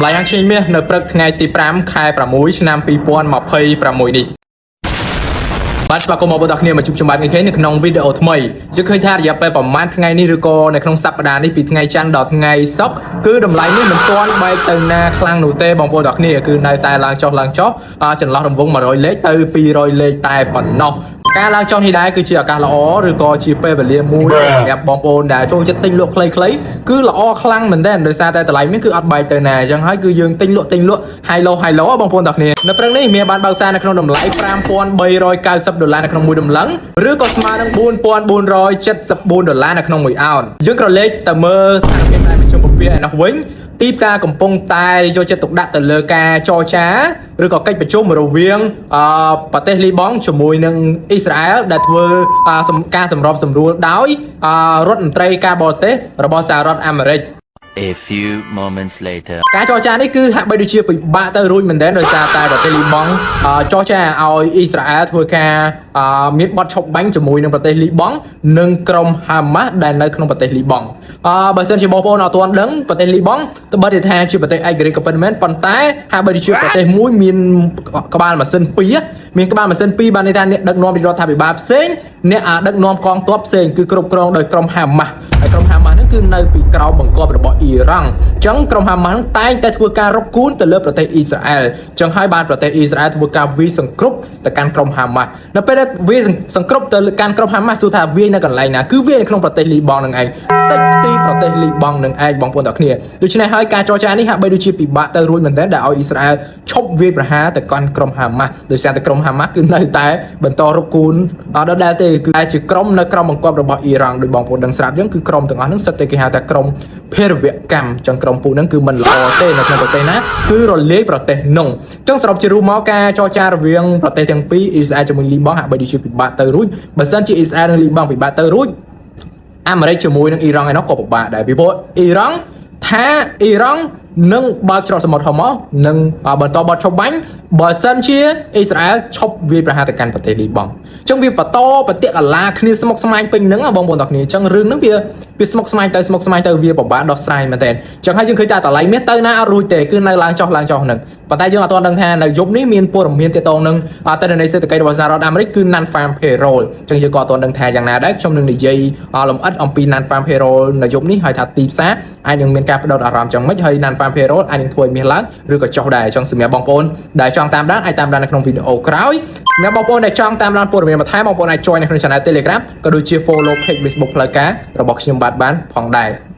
តម្លៃហាងឆេងមាសនៅព្រឹកថ្ងៃទី5ខែ6ឆ្នាំ2026នេះបាទស្វាគមន៍មកបងប្អូនគ្នាមកជួបជុំបាទនេះនៅក្នុងវីដេអូថ្មីយើងឃើញថារយៈពេលប្រហែលថ្ងៃនេះឬក៏នៅក្នុងសប្តាហ៍នេះពីថ្ងៃច័ន្ទដល់ថ្ងៃសុក្រគឺតម្លៃនេះមិនទាន់បែកទៅណាខ្លាំងនោះទេបងប្អូនទាំងគ្នាគឺនៅតែឡើងចុះឡើងចុះចន្លោះរង្វង់100លេខទៅ200លេខតែប៉ុណ្ណោះការឡើងចុះនេះដែរគឺជាឱកាសល្អឬក៏ជាពេលវេលាមួយសម្រាប់បងប្អូនដែលចូលចិត្តទិញលក់ខ្លីៗគឺល្អខ្លាំងមែនទែនដោយសារតែតម្លៃមាសគឺអត់បែកទៅណាអញ្ចឹងហើយគឺយើងទិញលក់ទិញលក់ high low high low បងប្អូនទាំងគ្នានៅព្រឹកនេះមាសបានបើកផ្សារនៅក្នុងតម្លៃ5390ដុល្លារនៅក្នុងមួយតម្លឹងឬក៏ស្មើនឹង4474ដុល្លារនៅក្នុងមួយអោនយើងក្រឡេកទៅមើលស្ថានភាពផ្នែកមធ្យមពពាឯណោះវិញទីផ្សារកំពុងតែយកចិត្តទុកដាក់ទៅលើការចរចាឬក៏កិច្ចប្រជុំរវាងអឺប្រទេសលីបង់ជាមួយនឹងអ៊ីស្រាអែលដែលធ្វើការសម្របសម្រួលដោយរដ្ឋមន្ត្រីការបរទេសរបស់សហរដ្ឋអាមេរិក A few moments later. ការចរចានេះគឺហាក់បីដូចជាពិបាកទៅរួចមែនទែនដោយសារតែប្រទេសលីបង់ចរចាឲ្យអ៊ីស្រាអែលធ្វើការមានបទឈប់បាញ់ជាមួយនឹងប្រទេសលីបង់និងក្រុមហាម៉ាស់ដែលនៅក្នុងប្រទេសលីបង់បើសិនជាបងប្អូនអត់ទាន់ដឹងប្រទេសលីបង់ត្បិតថាជាប្រទេសឯករាជ្យក៏ពិតមែនប៉ុន្តែហាក់បីដូចជាប្រទេសមួយមានក្បាលម៉ាស៊ីនពីរមានក្បាលម៉ាស៊ីនពីរបានន័យថាអ្នកដឹកនាំរាជរដ្ឋាភិបាលផ្សេងអ្នកដឹកនាំកងទ័ពផ្សេងគឺគ្រប់គ្រងដោយក្រុមហាម៉ាស់ហើយក្រុមហាម៉ាស់ហ្នឹងគឺនៅពីក្រោមបង្គាប់របស់អ៊ីរ៉ង់អញ្ចឹងក្រុមហាម៉ាស់ហ្នឹងតែងតែធ្វើការរុកគូនទៅលើប្រទេសអ៊ីស្រាអែលអញ្ចឹងហើយបានប្រទេសអ៊ីស្រាអែលធ្វើការវាយសង្គ្រប់ទៅកាន់ក្រុមហាម៉ាស់នៅពេលដែលវាយសង្គ្រប់ទៅកាន់ក្រុមហាម៉ាស់សួរថាវាយនៅកន្លែងណាគឺវាយនៅក្នុងប្រទេសលីបង់នឹងឯងតិចទីប្រទេសលីបង់នឹងឯងបងប្អូនទាំងគ្នាដូច្នេះហើយការចរចានេះហាក់បីដូចជាពិបាកទៅរួចមែនទែនដែលឲ្យអ៊ីស្រាអែលឈប់វាយប្រហារទៅកាន់ក្រុមហាម៉ាស់ដោយសារតែក្រុមហាម៉ាស់គឺនៅតែបន្តរុកគូនអត់ដដែលទេគឺតែជាក្រុមនៅក្រោមបង្គាប់របស់អ៊ីរ៉ង់ដោយបងប្អូនដឹងស្រាប់អញ្ចឹងគឺក្រុមទាំងអស់ហ្នឹងសិតតែគេហៅថាក្រុមភេរវកម្មអញ្ចឹងក្រុមពួកហ្នឹងគឺមិនល្អទេនៅក្នុងប្រទេសណាគឺរលាយប្រទេសនោះអញ្ចឹងសរុបជារួមមកការចរចារវាងប្រទេសទាំងពីរអ៊ីស្រាអែលជាមួយលីបង់ហាក់បីដូចជាពិបាកទៅរួចបើសិនជាអ៊ីស្រាអែលនិងលីបង់ពិបាកទៅរួចអាមេរិកជាមួយនឹងអ៊ីរ៉ង់ឯនោះក៏ពិបាកដែរពីព្រោះអ៊ីរ៉ង់ថាអ៊ីរ៉ង់នឹងបើកច្រកសមុទ្រហូម៉ូនឹងបន្តបទឈប់បាញ់បើសិនជាអ៊ីស្រាអែលឈប់វាយប្រហារទៅកាន់ប្រទេសលីបង់អញ្ចឹងវាបន្តបតិកលាគ្នាស្មុគស្មាញពេញហ្នឹងបងប្អូនទាំងគ្នាអញ្ចឹងរឿងហ្នឹងវាវាស្មុគស្មាញទៅស្មុគស្មាញទៅវាពិបាកដោះស្រាយមែនទែនអញ្ចឹងហើយយើងឃើញថាតម្លៃមាសទៅណាអត់រួចទេគឺនៅឡើងចុះឡើងចុះហ្នឹងប៉ុន្តែយើងអត់ទាន់ដឹងថានៅយប់នេះមានព័ត៌មានទាក់ទងនឹងទិន្នន័យសេដ្ឋកិច្ចរបស់សហរដ្ឋអាមេរិកគឺ Non Farm Payroll អញ្ចឹងយើងក៏អត់ទាន់ដឹងថាយ៉ាងណាដែរខ្ញុំនឹងនិយាយលម្អិតអំពី Non Farm Payroll នៅយប់នេះហើយថាទីផ្សារអាចនឹងមានការផ្ដោតអារម្មណ៍ចឹងម៉េចហើយ Non Farm Payroll អាចនឹងធ្វើឲ្យមាសឡើងឬក៏ចុះដែរអញ្ចឹងសម្រាប់បងប្អូនដែលចង់តាមដានអាចតាមដាននៅក្នុងវីដេអូក្រោយសម្រាប់បងប្អូនដែលចង់តាមដានព័ត៌មានបន្ថែមបងប្អូនអាច join នៅក្នុង Channel Telegram ក៏ដូចជា follow page Facebook ផ្លូវការរបស់ខ្ញុំបាទបានផងដែរ។